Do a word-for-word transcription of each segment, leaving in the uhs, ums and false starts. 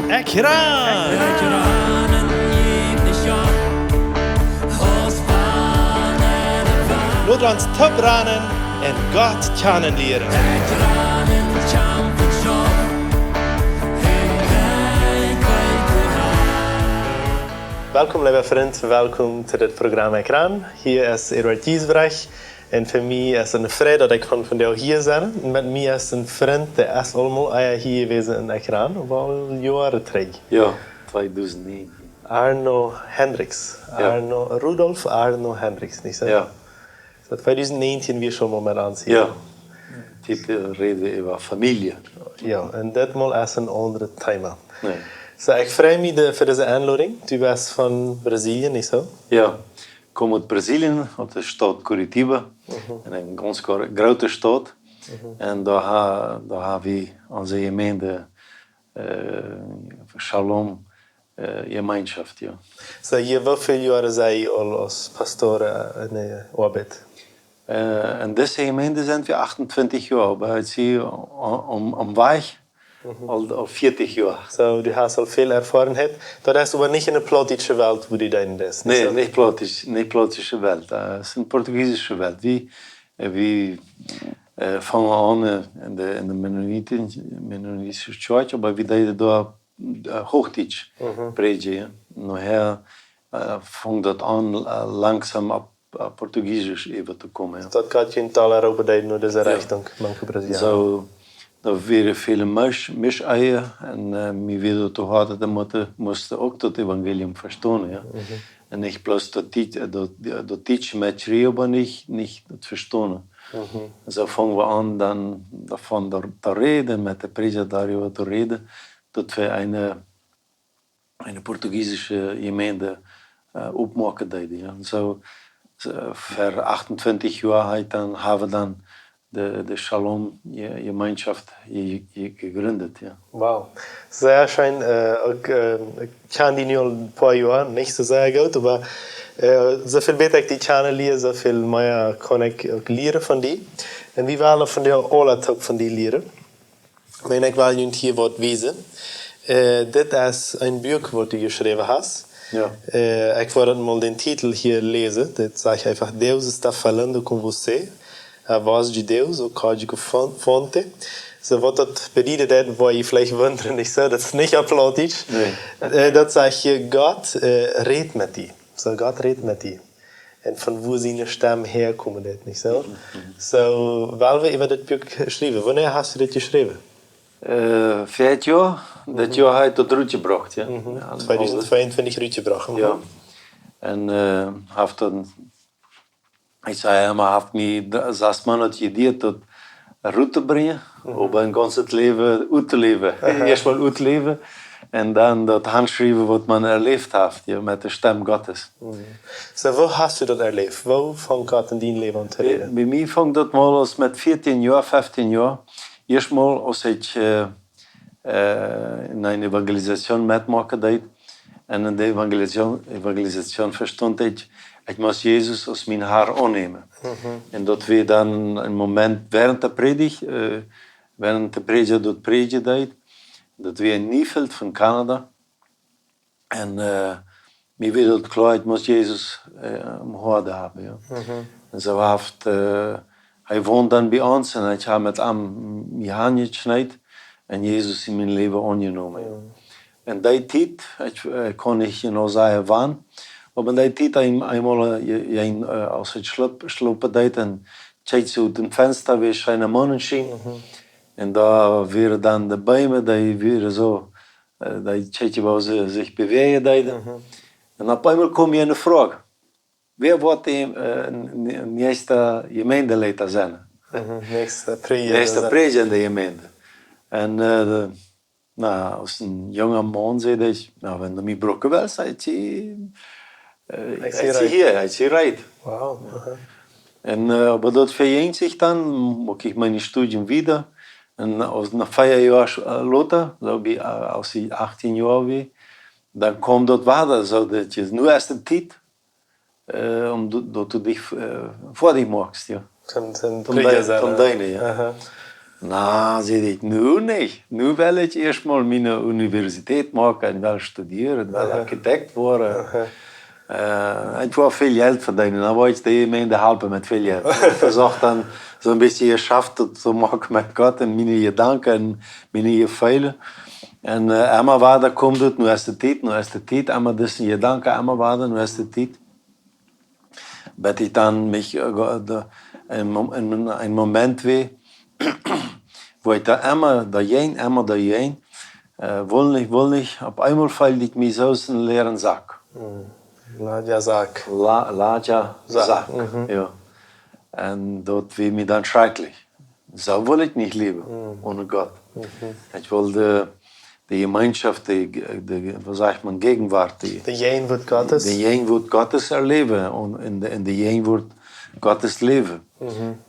Ekjran! Lot ons toop ranen un Gott kjanen lieren. Welkom, leewa Frint, welkom to dit Programm Ekjran. Hia es Eduard Giesbrecht. Un fa mie es et eene Freid daut ekj kaun vondoag hia sennen. Un met mie es een Frint, dee es aul mol ea hia jewast en Ekjran, oba aul Joaren trigj. Jo, tweedusent näajentieen. Arno Hendricks. Jo. Arno, Rudolf Arno Hendricks, nich soo? Jo. Soo, tweedusent näajentieen wia hee aul mol met ons hia. Jo. Dit, ä, räd wie äwa Famielje. Jo, un ditmol es een aundret Thema. Nä. Soo, ekj frei mie de, fa dise Enlodunk. Du best von Brasilien, nich soo? Jo. Kom ut Brasilien, ut de Staut Curitiba, mhm, en eene gaunz gro-, groote Staut. Mhm. Un doa ha-, doa hab wie onse Jemeent, ä, Shalom, ä, Jemeenschoft, jo. Soo, hia, woo väl Joaren sie jie aul aus Pastor, ä, enne Oabeit? Ä, en dise Jemeent sent wie achtuntwintich Joa, oba ekj sie aum, aum, aum Wajch Mhm. Aul, aul vieetich Joa. Soo, du hast aul väl Erfoarenheit. Daut es oba nich enne plautdietsche Welt, wua du deenen deist, nich soo? Nä, nich plautdietsch, nich plautdietsche Welt. Ä, et es eene portugiesische Welt. Wie, ä, wie, ä, fungen aun, ä, en de, en de Mennoniten, mennonitische Kjoakj, oba wie deeden doa, ä, Huachdietsch Mhm. prädjen, jo. Nohäa, ä, funk daut aun, ä, langsom opp ä, Portugiesisch äwa to komen, jo. Daut Gott junt aul roopen deed no dise Jo. Rechtunk, mank Brasilianer. Soo, doa wieren väle Misch-, Mischeijen un, ä, mie wia daut too hoat, daut dee motten, musten uk daut Evangelium vestonen, jo. Mhm. Un nich bloos daut Diet-, ä, daut, daut Dietsche met Schrift, oba nich, nich daut Vestonen. Mhm. Soo fungen wie aun, dan doavon to, to räden, met de Prädja doaräwa to räden, daut wie eene eene portugiesische Jemeent, ä, oppmoaken deeden, jo. Soo, soo, ver achtuntwintich Joa ha wie dan, hab wie dan de, de Shalom Je-, Jemeenschoft je-, je-, jejrindt, jo. Wow. Sea scheen, ä, uk, ä, ekj kjan die nu aul een poa Joa, nich soo sea goot, oba, ä, soo väl bäta ekj die kjanen lia, soo väl mea kaun ekj uk lieren von die. Un wie wellen vondoag aula uk von die lieren. Wan ekj well junt hia waut wiesen. Ä, dit es een Buak waut du jeschräwen hast. Jo. Ä, ekj well daut mol dän Titel hia läsen. Dit sajcht eefach: Deus está falando com você. A voz de Deus, o código fon-, fonte. Soo, waut daut bediet, daut woa jie veleicht wundren, nich soo? Daut es nich opp Plautdietsch. Nä. Ä, daut sajcht hia: Gott, ä, rät met die. Soo, Gott rät met die. Un von wua siene Stemm häakomen deed, nich soo? Mhm, mhm. Soo, well wie äwa dit Buak schriewen. Wanea hast du dit jeschräwen? Ä, vea Joa. Dit Mhm. Joa hab ekj daut rutjebrocht, jo. Mhm. Jo, un tweedusent tweeuntwintich rutjebrocht. Mhm. Jo. Un, ä, haft dan, ekj saj emma, haft mie d-, sas Moonat jeduat, daut rut to brinjen, Mhm. oba een gaunzet Läwen uttoläwen. Aha. Ieescht mol uttoläwen un dan daut hanschriewen, waut maun erläft haft, jo, met de Stemm Gottes. Mhm. Soo, woo hast du daut erläft? Woo funk Gott en dien Läwen aun to Bie, räden? Bie mie funk daut mol aun met vieetieen Joa, feftieen Joa. Ieescht mol, aus ekj, ä, ä, en eene Evangelisation metmoaken deed. Un en de Evangelisation, Evangelisation vestunt ekj, ekj must Jesus aus mien Har aunnämen. Mhm. Un daut wia dan een Moment wäarent de Prädicht, ä, wäarent de Prädja daut prädjen deed. Daut wia en Neufeld von Kanada. Un, ä, mie wia daut kloa, ekj must Jesus, ä, em Hoat haben, jo. Mhm. Un soo haft, ä, hee wond dan bie ons un ekj hab met am mie Henj jeschneit un Jesus en mien Läwen aunjenomen, jo. Mhm. En dee Tiet, ekj, ä, kaun nich jeneiw sajen wan, oba en dee Tiet een-, eemol, ä, je-, je-, ä, aus ekj schlup-, schlopen deed, dan kjikjt ekj ut daut Fensta, wia scheene Monneschien. Mhm. Un doa wieren dan de Beem, dee wieren soo, ä, dee kjikjt, woo see sikj bewäajen deeden. Mhm. Un opp eemol kjeem mie eene Froag: Wäa woat de, ä, n-, n-, näakjsta Jemeenteleida sennen? Mhm, näakjsta Prädja Näakjsta sennen. Prädja en de Jemeent. Un, ä, de, na, aus een junga Maun säd ekj: Na, wan du mie brucken west, ekj sie, ä, Ekj sie ekj sie reed. Hia, ekj sie reed. Wow, aha. Un, ä, oba daut vejinj sikj dan, muak ekj mien Studium wieda. Un aus, no vea Joa sch-, ä, lota, soo bie, ä, aus ekj achtieen Joa wia, dan kjeem daut wada, soo daut ekj, nu es de Tiet, ä, om do-, daut du die, ä, foadich moakst, jo. Toom, toom Toom Prädja dee-, sennen, toom jo. Deenen, jo. Aha. Na, säd ekj, nu nich. Nu well ekj ieescht mol miene Universität moaken un well studieren, well Architekt woaren. Ekj wull väl Jelt vedeenen. Dan wull ekj de Jemeent halpen met väl Jelt. Ekj vesocht dan soo een bät Jeschäft to moaken met Gott un miene Jedanken un miene Jefeelen. Un emma wada kjeem daut, nu es de Tiet, nu es de Tiet, emma dise Jedanken, emma wada, nu es de Tiet. Bat ekj dan mie, een Moment wia, wua ekj doa emma doajäajen, emma doajäajen, wull nich, wull nich, opp eemol feeld ekj mie soo aus een leeren Sak. Ladja Sak. Ladja Sak, jo. Un daut wia mie dan schrakjlich. Soo wull ekj nich läwen, onen Gott. Ekj wull de, de Jemeenschoft, de, de, woo sajcht maun, Gegenwart, de Jäajenwuat Gottes erläwen un en de, en de Jäajenwuat Gottes läwen.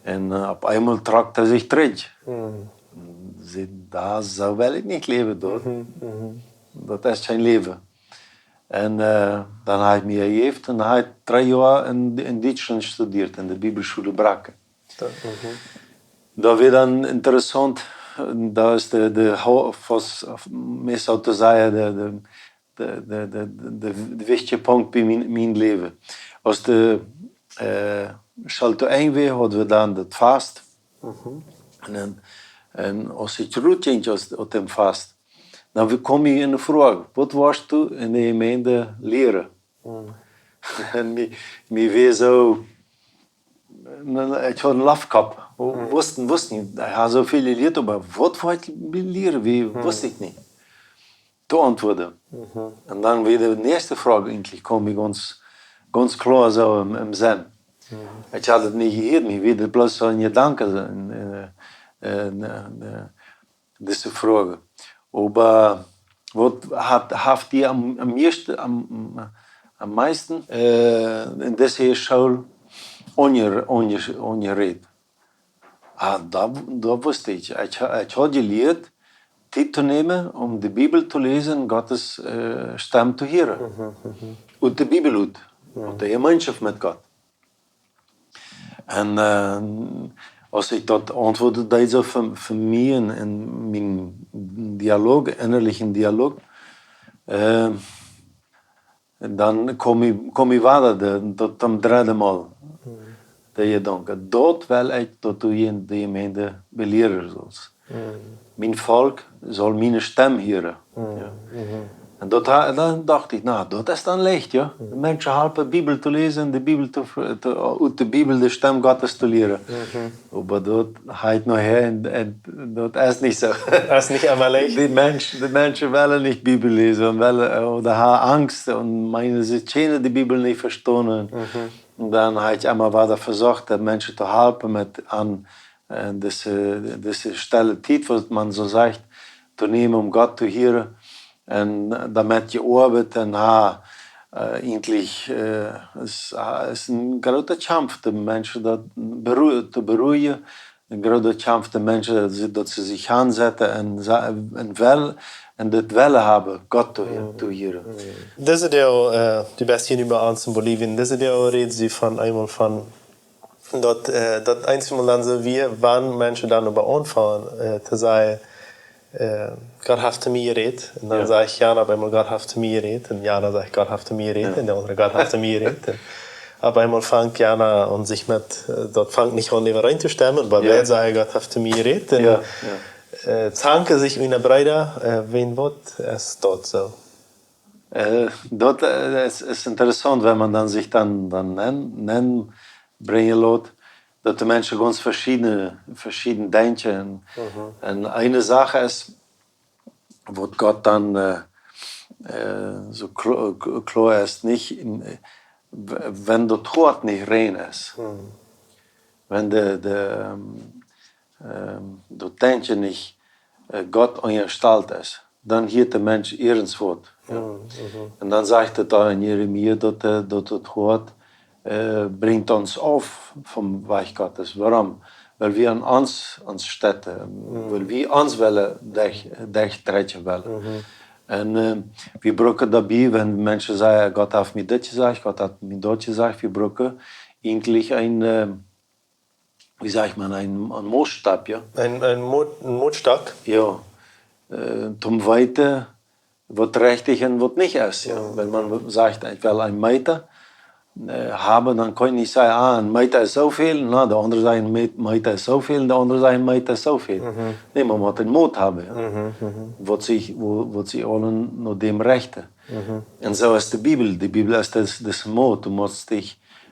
Un opp eemol trock hee sikj trigj. Säd, daut, soo well ekj nich läwen, daut. Daut es kjeen Läwen. Un dan haud ekj mie jejäft un haud dree Joa en, en Dietschlaunt studieet, en de Bibelschule Bracken. Daut wia dan interessaunt, daut es de, de, meist soo to sajen, de, de, de wichtje Punkt bie mien, mien Läwen. Aus de School to Enj wia, haud wie dan daut Fast. Un aus ekj rut jinkj aus, ut däm Fast, dan kjeem mie en de Froag: Waut woascht du en de Jemeent lieren? Un mie, mie wia soo, ekj haud een Loftkopp. Wist, wist nich, ekj haud soo väl jelieet, oba waut woascht du lieren, wist ekj nich to auntwuaden. Un dan wia de näakjste Froag eejentlich, kjeem mie gaunz, gaunz kloa soo em, em Senn. Ekj haud et nich jehieet, mie wia et bloos soo een Jedanke, dise Froag. Oba waut haft, haft die am, am mieeschten, am, am meisten en dise School aunjerät? Ah, daut, daut wist ekj. Ekj haud jelieet, Tiet to nämen, om de Bibel to läsen, Gottes Stemm to hieren. Ut de Bibel ut. Ut de Jemeenschoft met Gott. Un aus ekj daut auntwuaden deed, soo fa, fa mie en, en mienen Dialog, innerlichen Dialog, dan kjeem mie, kjeem mie wada de, daut, daut dredde Mol, de Jedanke: Daut well ekj, daut du hia en de Jemeent belieren saust. Mien Volkj saul miene Stemm hieren. Un daut, dan docht ekj, na, daut es dan leicht, jo. De Menschen halpen Bibel to läsen, de Bibel to, to, ut de Bibel de Stemm Gottes to lieren. Oba daut haft noch een, daut es nich soo. Es nich emma leicht. De Menschen wellen nich Bibel läsen un wellen, ooda haben Angst un meenen, see kjennen de Bibel nich vestonen. Un dan haud ekj emma wada vesocht, de Menschen to halpen met aun, dise, dise stelle Tiet, waut maun soo sajcht, to nämen, om Gott to hieren. Un doamet jeoabeit un ha, eejentlich es, es een groota Kaumf, de Menschen daut to beruijen, een groota Kaumf, de Menschen, daut see, daut see sikj aunsetten un, un wellen, un daut wellen haben, Gott to, to hieren. Dise Doag, du best hia nu bie ons en Bolivien, dise Doag rätst du von eemol von daut, daut eensjemol dan soo wia, wan Menschen dan oba aunfangen to sajen: Gott haft to mie jerät. Un dan sajcht jana opp eemol: Gott haft to mie jerät. Un jana sajcht: Gott haft to mie jerät. Un de aundre: Gott haft to mie jerät. Un opp eemol fangt jana aun sikj met, daut fangt nich aun äwareen to stemmen, oba beid sajen: Gott haft to mie jerät. Un zanken sikj unjarenaunda, wäajen waut es daut soo? Daut es, es interessaunt, wan maun dan sikj dan, dan nenn, nenn brinjen lot, daut de Menschen gaunz veschiedne, veschieden denkjen. Un, un eene Sach es, waut Gott dan soo kloa es, nich, wan daut Hoat nich rein es. Wan de, de, daut Denkjen nich Gott unjastalt es, dan hieet de Mensch irjentwaut. Un dan sajcht et doa en Jeremia, daut, daut daut Hoat brinjt ons auf vom Wajch Gottes. Wuarom? Wiels wie aun ons, ons stätten, wiels wie ons wellen derch, derchtrakjen wellen. Un wie brucken doabie, wan Menschen sajen: Gott haft mie dit jesajcht, Gott haft mie daut jesajcht, wie brucken eejentlich een, wie sajcht maun, een, een Mootstock, jo? Een, een Moot-, een Mootstock? Jo. Äh, toom weeten, waut rajcht un waut nich es, jo. Jo. Wan maun sajcht, ekj well een Meeta, äh, haben, dan kaun ekj nich sajen, ah, een Meeta es soo väl, na, de aundre sajen, een Meet-, Meeta es soo väl, un de aundre sajen, een Meeta es soo väl. Mhm. Nä, maun mott een Moot haben, jo. Mhm, mhm. Waut sikj, woo, waut sikj aule no däm rechten. Mhm. Un soo es de Bibel. De Bibel es daut, daut Moot. Du motst die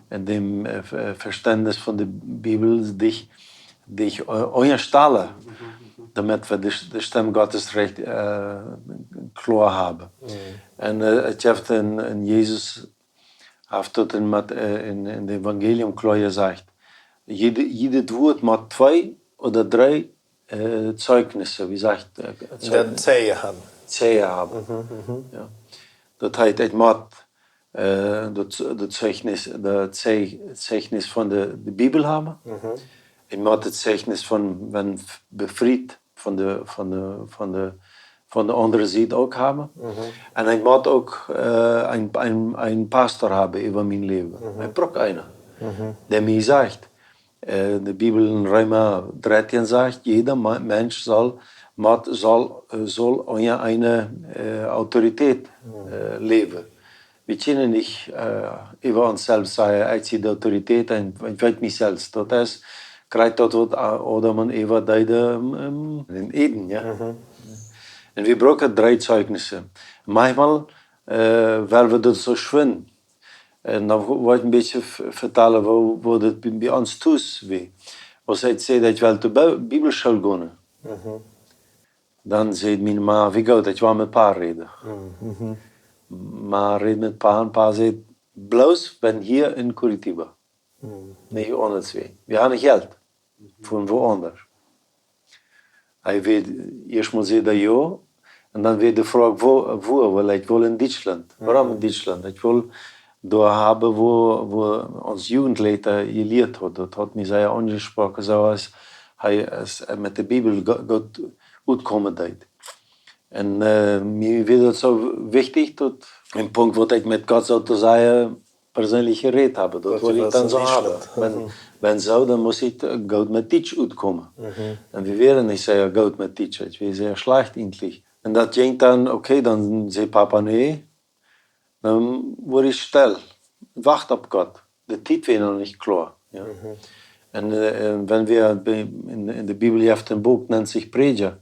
en däm, äh, Ve-, Vestentnis von de Bibel die, die, äh, unjastalen, doamet wie de, de Stemm Gottes rajcht, äh, kloa haben. Mhm. Un, äh, ekj hab en, en Jesus haft daut en Mat-, äh, en, en daut Evangelium kloa jesajcht. Jiedet, jiedet Wuat mott twee ooda dree, äh, Zeichnissen, wie sajcht, äh, Zeichnis-, Zeijen haben. Zeijen haben. Mhm, mhm. Jo. Daut heet, ekj mott, äh, daut, daut Zeichnis, daut Zei-, Zeichnis von de, de Bibel haben. Mhm. Ekj mott daut Zeichnis von, wan f-, befriet von de, von de, von de, von de aundre Sied uk haben. Mhm. Un ekj mott uk, äh, een, een, een Pastor haben äwa mien Läwen. Mhm. Ekj bruck eenen, mhm, dee mie sajcht, äh, de Bibel en Reema dartieen sajcht, jieda Ma-, Mensch saul, mott, saul, äh, saul unja eene, äh, Autoritäten, mhm, äh, läwen. Wie kjennen nich, äh, äwa ons selfst sajen, ekj sie de Autoritäten un, un ekj weet mie selfst. Daut es krakjt daut, waut A-, Adam un Eva deeden, ähm, en Eden, jo? Mhm. Un wie brucken dree Zeichnissen. Maunchmol, äh, well wie daut soo schwind. Un dan wo-, wull ekj een bät v-, vetalen, woo, woo daut bie, bie ons tus wia. Aus ekj säd, daut ekj well to Bi-, Bibelschool gonen. Mhm. Dan säd miene Ma, wie goot, ekj woa met Pa räden. Mhm. Ma räd met Pa un Pa säd, bloos wan hia en Curitiba. Mhm. Nich aundasch wua. Wie haben Jelt. Mhm. Von wua aundasch. Hee wia, ieescht mol säd hee jo, un dan wia de Froag, wua, wua, well ekj well en Dietschlaunt. Mhm. Wuarom en Dietschlaunt? Ekj well doa haben, wua, wua ons Jugendleiter jelieet haud. Daut haud mie sea aunjesproaken, soo aus hee es, äh, met de Bibel go-, goot utkomen deed. Un, äh, mie wia daut soo wichtich, daut een Punkt, waut ekj met Gott, soo to sajen, perseenlich jerät hab. Daut wull ekj dan soo haben. Wan, mhm, wan soo, dan must ekj, äh, goot met Dietsch utkomen. Mhm. Un wie wieren nich sea goot met Dietsch, wie wieren sea schlajcht eejentlich. Un daut jinkj dan, okay, dan säd Papa, nä, dan wort ekj stell. Wacht opp Gott. De Tiet wia noch nich kloa, jo. Mhm. Un, äh, un wan wie be-, en, en de Bibel jeft een Buak, nant sikj Prädja.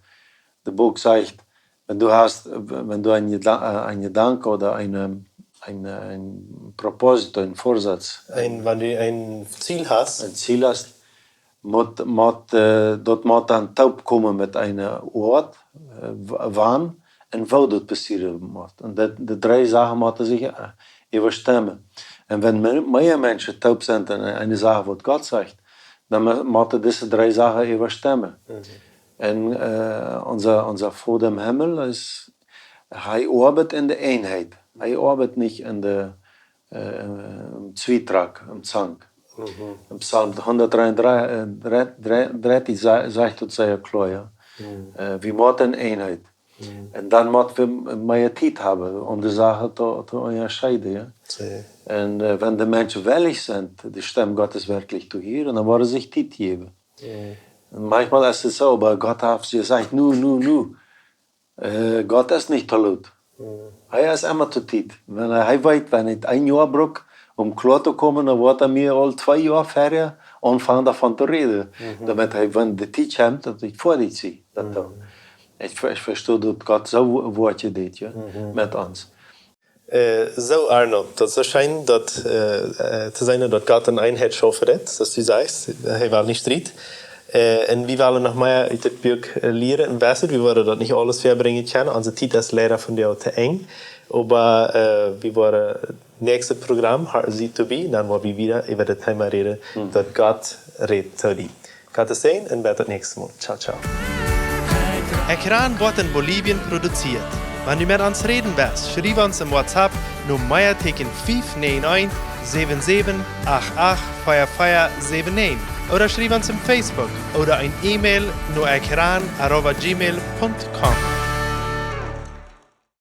De Buak sajcht, wan du hast, äh, wan du een Jeda-, äh, een Jedanken ooda een, een, een Propósito, een Vorsatz, een, wan du een Ziel hast, een Ziel hast, mott, mott, äh, daut mott dan toopkomen met eene Oat, äh, w-, wan un woo daut passieren mott. Un daut, de dree Sachen motten sikj, äh, äwastemmen. Un wan me-, mea Menschen toop sent en eene Sach, waut Gott sajcht, dan mo-, motten dise dree Sachen äwastemmen. Mhm. Un, äh, onse, onse Voda em Himmel es, hee oabeit en de Eenheit. Hee oabeit nich en de, äh, em Zwietrack, em Zank. Mhm. En Psalm hundatdreeunddressig, äh, dree-, dree-, dreeunddressig sa-, sajcht daut sea kloa, jo. Mhm. Äh, wie motten Eenheit. Mhm. Un dan mott wie mea Tiet haben, om de Sachen to, to unjascheiden, jo. Sea. Un, äh, wan de Menschen wellich sent, de Stemm Gottes werkjlich to hieren, dan woaren see sikj Tiet jäwen. Mhm. Un maunchmol es et soo, oba Gott haft jesajcht, nu, nu, nu. Äh, Gott es nich to lot. Mhm. Hee es emma to Tiet. Wan hee, hee weet, wan ekj een Joa bruck, om kloa to komen, dan woat hee mie aul twee Joa verhäa aunfangen doavon to räden. Mhm. Doamet hee, wan de Tiet kjemt, daut ekj foadich sie. Daut Mhm. dan. Ekj ve-, ekj vesto daut Gott soo wo-, woat jedeelt, jo, Mhm. met ons. Äh, soo, Arnold, daut es soo scheen, daut, äh, äh, to seenen, daut Gott en Eenheit schaufen deit, soo aus du sajchst, hee well nich Striet. Äh, un wie wellen noch mea ut dit Buak, äh, lieren un weeten, wie woaren daut nich aules verbrinjen kjennen. Onse Tiet es leida vondoag to Enj. Oba, äh, wie woaren näakjstet Program, ha-, sie doabie, dan woa wie wada äwa daut Thema räden, Mhm. daut Gott rät to die. Gott säajen un bat daut näakjste Mol. Ciao, ciao. Ekran woat en Bolivien produzieet. Wan du met ons räden west, schriew ons em WhatsApp no Meateeken fief näajen eent, säwen säwen, acht acht, vea vea säwen näajen ooda schriew ons em Facebook ooda een E-Mail no ekran arroba gmail punkt com.